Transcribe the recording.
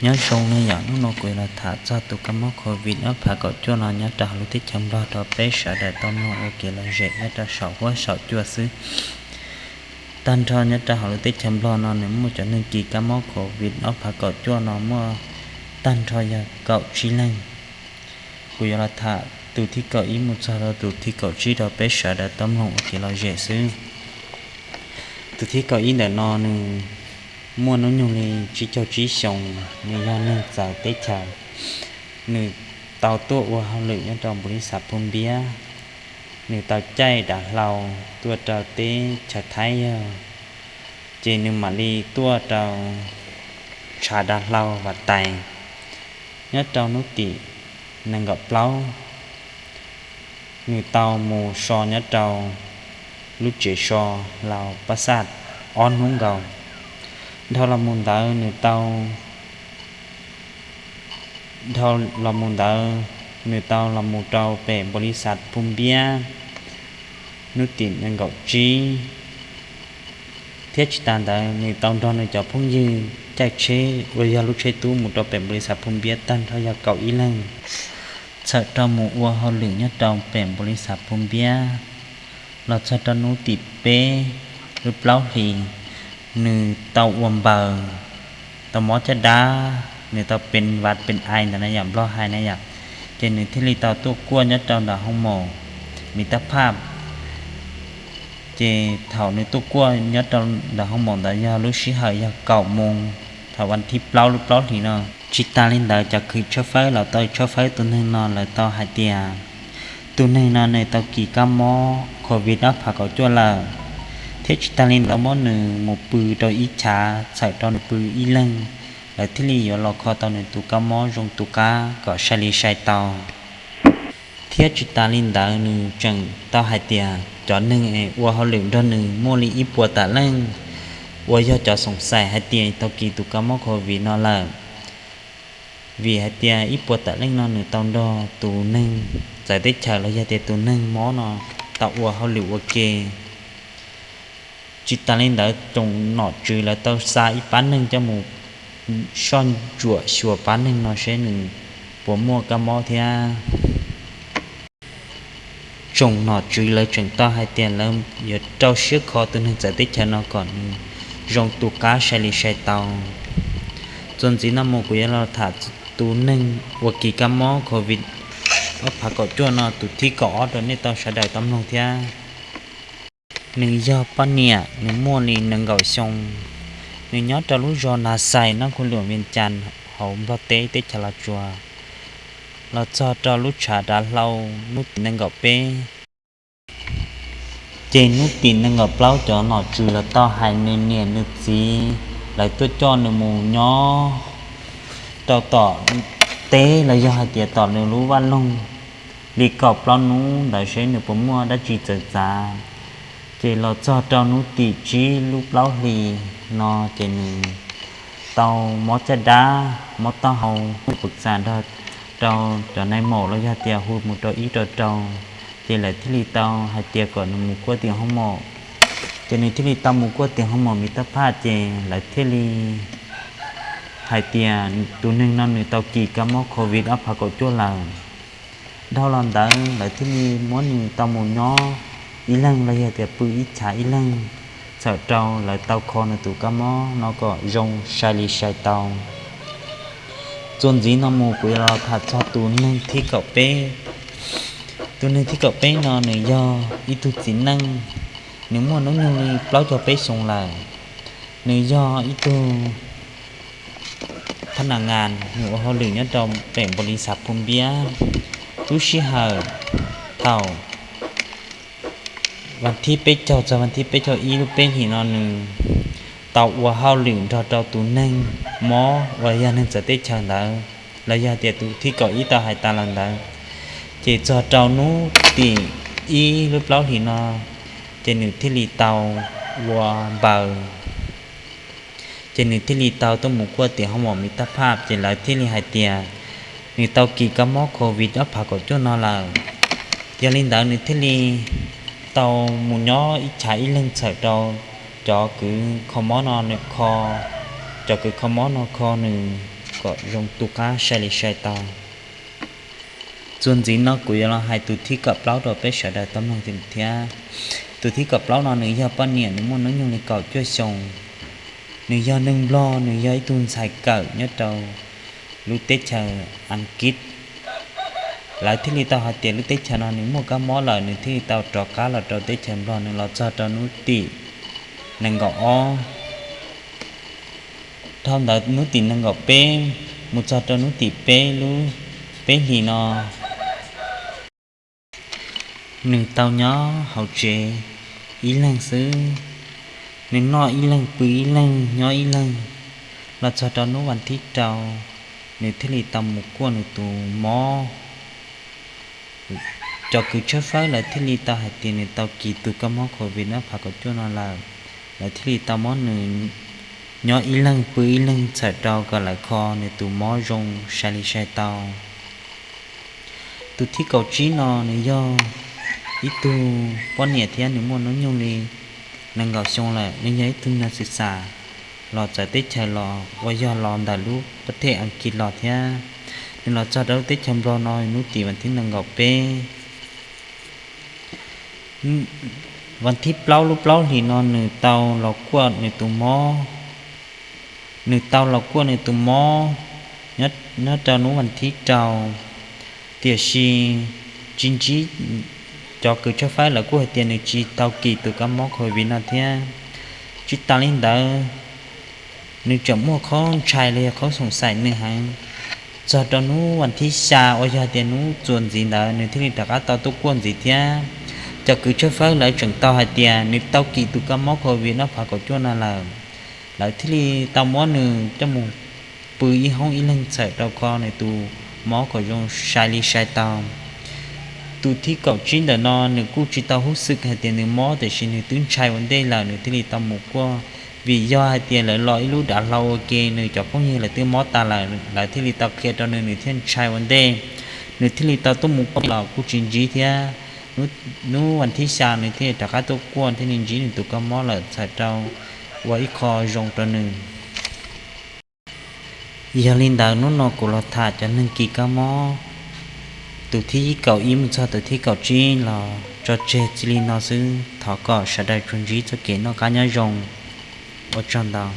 Nyob zoo no yom, hnub no kuv los tham txog tus kab mob covid ob phav kaum cuaj no nyob rau hauv lub teb chaws Nplog rau peb sawv daws tau mloog ua kev lom zem nyob rau saum huab saum cua xwb. Tag nrho nyob rau hauv lub teb chaws Nplog no nws muaj cov neeg kis kab mob covid ob phav kaum cuaj no muaj tag nrho yog kaum tsib leeg. Kuv yuav los tham tus thib kaum ib mus txog rau tus thib kaum tsib rau peb sawv daws tau mloog ua kev lom zem xwb. Tus thib kaum ib ntawm no nws muaj hnub nyoog li tsib caug tsib xyoos, nws yog neeg txawv teb chaws. Nws tau tuaj ua hauj lwm nyob rau npau li xav phu npiab, nws tau caij dav hlau tuaj rau teb chaws Thaib yog, ces nws mam li tuaj rau tshav dav hlau Vam Tais. Nyob rau hnub tim nees nkaum plaub, nws tau mus so nyob rau lub tsev so Lau Pab Xaj ob hnub nkaus. Dhau los mus ntawd nws tau dhau los mus ntawd nws tau los mus rau pem npau li xav phu npiab hnub tim nees nkaum tsib, thiab tsis tas ntawd nws tau nrog nws cov phooj ywg caij tsheb uas yog lub tsheb tub mus rau pem npau li xav phu npiab tag nrho yog kaum ib leeg, txhawm rau mus ua hauj lwm nyob rau pem npau li xav phu npiab. Los txog rau hnub tim peb lub plaub hlis, nws tau ua npaws, tau mob caj dab, nws tau pes vav pes ai ntawd na yom, Nplog hais na yom, ces nws thiaj li tau tuaj kuaj nyob rau ntawm hoo maum Miv Taj Phaj. Ces thaum nws tuaj kuaj nyob rau ntawm hoo maum ntawd yog lub sij hawm yog kaum moos thaum vas thib plaub lub plaub hlis no. Tsis tas li ntawd cov kws tshawb fawb los tau tshawb fawb tus neeg no lawv tau hais tias tus neeg no nws tau kis kab mob covid ob phav kaum cuaj lawm, thiab tsis tas li ntawd muab nws mus pw rau ib chav txhawm rau nws pw ib leeg, lawv thiaj li yuav los kho tau nws tus kab mob zoo tus qab kom sai li sai tau. Thiab tsis tas li ntawd nws tseem tau hais tias cov neeg ua hauj lwm nrog nws muaj li ib puas tawm leej uas yog cov xoom xais hais tias tau kis tus kab mob covid no lawm. Vim hais tias ib puas tawm leej no nws tau nrog tus neeg txawv teb chaws los yog tias tus neeg mob no tau ua hauj lwm ua ke. Tsis tas li ntawd tsoom nom tswv lawv tau xa ib pab neeg coj mus soj ntsuam xyuas pab neeg no seb nws puas muaj kab mob thiab. Tsoom nom tswv lawv tseem tau hais tias lawv yuav rau siab kho tus neeg txawv teb chaws no kom nws zoo tus qab sai li sai tau. Txuas ntxiv no mus kuv yuav los tham tus neeg uas kis kab mob covid ob phav kaum cuaj no tus thib kaum ob rau nej tau sawv daws tau mloog thiab. Nws yog poj niam, nws muaj li nees nkaum xyoo. Nws nyob rau lub zos Nas Xais, nab khu luam Vias Cas, hauv Nplog teb teb chaws Los Tsuas. Los txog rau lub tshav dav hlau hnub tim nees nkaum peb, ces hnub tim nees nkaum plaub cov nom tswv los tau hais nws niam nws txiv, lawv tuaj coj nws mus nyob rau tom teb los yog hais tias tom nws lub vaj loog li kaum plaub hnub ntawd seb nws puas muaj dab tsi txawv txav. Ces los txog rau hnub tim tsib lub plaub hlis no ces nws tau mob caj dab, mob taub hau, hu pus txas nrog rau cov nai maum los yog tias hu mus rau ib rau rau, ces lawv thiaj li tau hais tias kom nws mus kuaj tim hoob mom. Ces nws thiaj li tau mus kuaj tim hoob mom Miv Taj Phaj, ces lawv thiaj li hais tias tus neeg no nws tau kis kab mob covid ob phav kaum cuaj lawm. Dhau los ntawd lawv thiaj li muab nws tau mus nyob ib leeg los yog tias pw ib chav ib leeg, txhawm rau lawv tau kho nws tus kab mob no kom zoo sai li sai tau. Txuas ntxiv no mus kuv yuav los tham txog tus neeg thib kaum peb. Tus neeg thib kaum peb no nws yog ib tug txiv neej, nws muaj hnub nyoog li plaub caug peb xyoo lawm. Nws yog ib tug phab nas ngas, nws ua hauj lwm nyob rau pem npaus lis xav Phu Npiab. Lub sij hawm thaum vas thib peb caug txog vas thib peb caug ib lub peb hlis no nws tau ua hauj lwm nrog rau tus neeg mob uas yog neeg txawv teb chaws ntawd, los yog tias tus thib kaum ib tau hais tas los ntawd, ces txog rau hnub tim ib lub plaub hlis no, ces nws thiaj li tau ua npaws. Ces nws thiaj li tau tuaj mus kuaj tim hoob mom Miv Taj Phaj, ces lawv thiaj li hais tias nws tau kis kab mob covid ob phav kaum cuaj no lawm. Yog li ntawd nws thiaj li tau mus nyob ib chav ib leeg txhawm rau cov kws kho mob no nws kho, cov kws kho mob no kho nws. kom zoo tu qab sai li sai tau. Txuas ntxiv no kuv yuav los hais tus thib kaum plaub rau peb sawv daws tau mloog thiab. Tus thib kaum plaub no nws yog poj niam, nws muaj hnub nyoog li kaum cuaj xyoo. Nws yog neeg Nplog, nws yog ib tug ntxhais kawm nyob rau lub teb chaws Askiv. Lawv thiaj li tau hais tias lub teb chaws no nws muaj kab mob lawm, nws thiaj li tau rov qab los rau teb chaws Nplog, nws los txog rau hnub tim nees nkaum ob. Dhau ntawd hnub tim nees nkaum peb mus txog rau hnub tim peb lub peb hlis no, nws tau nyob hauv tsev ib leeg xwb. Nws noj ib leeg pw ib leeg nyob ib leeg, los txog rau hnub vas thib rau, nws thiaj li tau mus kuaj nws tus mob. Cov kws tshawb fawb lawv thiaj li tau hais tias nws tau kis tus kab mob covid no phav kaum cuaj no lawm. Lawv thiaj li tau muab nws nyob ib leeg pw ib leeg txhawm rau kom lawv kho nws tus mob zoo sai li sai tau. Tus thib kaum tsib no nws yog ib tug poj niam thiab nws muaj hnub nyoog li nees nkaum xyoo lawm. Nws yog ib tug neeg xwm xam los txawv teb chaws los uas yog los ntawm lub pab thej Askiv los thiab. Nws los txog rau lub teb chaws Nplog no hnub tim vas thib nees nkaum peb. Vas thib plaub lub plaub hlis no nws tau los kuaj nws tus mob. Nws tau los kuaj nws tus mob nyob rau hnub vas thib rau, tiam sis tsis ntsib, cov kws tshawb fawb lawv kuj hais tias nws tsis tau kis tus kab mob covid no thiab. Tsis tas li ntawd, nws tseem muaj qhov ntshai los yog qhov xoom xaim nws heev. Txog rau hnub vas thib xya uas yog tias hnub txuas ntxiv ntawd nws thiaj li rov qab tau tuaj kuaj ntxiv thiab. Cov kws tshawb fawb lawv tseem tau hais tias nws tau kis tus kab mob covid no phav kaum cuaj no lawm. Lawv thiaj li tau muab nws coj mus pw ib hoob ib leeg txhawm rau kho nws tus mob kom zoo sai li sai tau. Tus thib kaum tsib ntawm no nws kuj tsis tau hub xwm hais tias nws mob, tiam sis nws twb ntshai ua ntej lawm, nws thiaj li tau mus kuaj. Vim yog hais tias lawv los ib lub dav hlau ua ke, nws cov phooj ywg lawv twb mob tas lawm, lawv thiaj li tau qhia rau nws, nws thiaj ntshai ua ntej. Nws thiaj li tau tuaj mus kuaj los kuj tsis ntsib thiab. Hnub vas thib xya nws thiaj li rov qab tuaj kuaj thiaj li ntsib nws tus kab mob lawm txhawm rau ua ib qho zoo rau nws. Yog li ntawd hnub no kuv los tham cov neeg kis kab mob tus thib kaum ib mus txog tus thib kaum tsib los tso tseg txij li no xwb. Thov kom sawv daws tsuas ntsib txoj kev noj qab nyob zoo. Ua tsaug ntau.